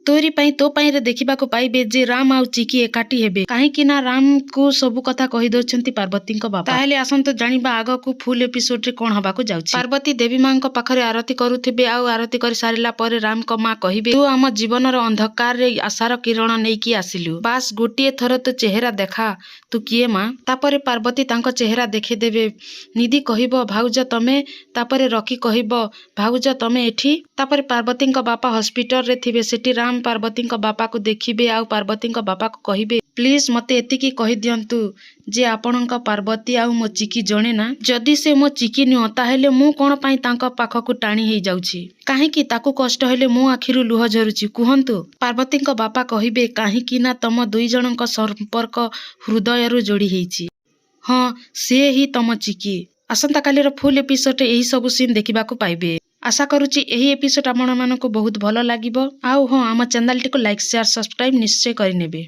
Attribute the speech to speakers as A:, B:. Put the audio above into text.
A: ତୋରି ପାଇଁ ତୋ ପାଇଁରେ ଦେଖିବାକୁ ପାଇବେ ଯେ ରାମ ଆଉ ଚିକି ଏକାଠି ହେବେ, କାହିଁକି ନା ରାମକୁ ସବୁ କଥା କହିଦଉଛନ୍ତି ପାର୍ବତୀଙ୍କ ବାପା। ତାହେଲେ ଆସନ୍ତୁ ଜାଣିବା ଆଗକୁ ଫୁଲ ଏପିସୋଡରେ କଣ ହବାକୁ ଯାଉଛି। ପାର୍ବତୀ ଦେବୀ ମାଙ୍କ ପାଖରେ ଆରତି କରୁଥିବେ ଆଉ ଆରତି କରି ସାରିଲା ପରେ ରାମଙ୍କ ମା କହିବେ, ତୁ ଆମ ଜୀବନର ଅନ୍ଧକାରରେ ଆଶାର କିରଣ ନେଇକି ଆସିଲୁ, ବାସ୍ ଗୋଟିଏ ଥର ତୋ ଚେହେରା ଦେଖା, ତୁ କିଏ ମା? ତାପରେ ପାର୍ବତୀ ତାଙ୍କ ଚେହେରା ଦେଖେଇଦେବେ। ନିଧି କହିବ, ଭାଉଜ ତମେ? ତାପରେ ରକି କହିବ, ଭାଉଜ ତମେ ଏଠି? ତାପରେ ପାର୍ବତୀଙ୍କ ବାପା ହସ୍ପିଟାଲରେ ଥିବେ। ସେଠି ରାମ ପାର୍ବତୀଙ୍କ ବାପାକୁ ଦେଖିବେ ଆଉ ପାର୍ବତୀଙ୍କ ବାପାକୁ କହିବେ, ପ୍ଲିଜ ମତେ ଏତିକି କହିଦିଅନ୍ତୁ ଯେ ଆପଣଙ୍କ ପାର୍ବତୀ ଆଉ ମୋ ଚିକି ଜଣେ ନା? ଯଦି ସେ ମୋ ଚିକି ନୁହଁ, ତାହେଲେ ମୁଁ କଣ ପାଇଁ ତାଙ୍କ ପାଖକୁ ଟାଣି ହେଇଯାଉଛି? କାହିଁକି ତାକୁ କଷ୍ଟ ହେଲେ ମୋ ଆଖିରୁ ଲୁହ ଝରୁଛି, କୁହନ୍ତୁ? ପାର୍ବତୀଙ୍କ ବାପା କହିବେ, କାହିଁକି ନା ତମ ଦୁଇ ଜଣଙ୍କ ସମ୍ପର୍କ ହୃଦୟରୁ ଯୋଡ଼ି ହେଇଛି। ହଁ, ସେ ହିଁ ତମ ଚିକି। ଆସନ୍ତାକାଲିର ଫୁଲ ଏପିସୋଡରେ ଏହି ସବୁ ସିନ୍ ଦେଖିବାକୁ ପାଇବେ। ଆଶା କରୁଛି ଏହି ଏପିସୋଡ ଆପଣମାନଙ୍କୁ ବହୁତ ଭଲ ଲାଗିବ। ଆଉ ହଁ, ଆମ ଚ୍ୟାନେଲଟିକୁ ଲାଇକ୍, ସେୟାର, ସବସ୍କ୍ରାଇବ ନିଶ୍ଚୟ କରିନେବେ।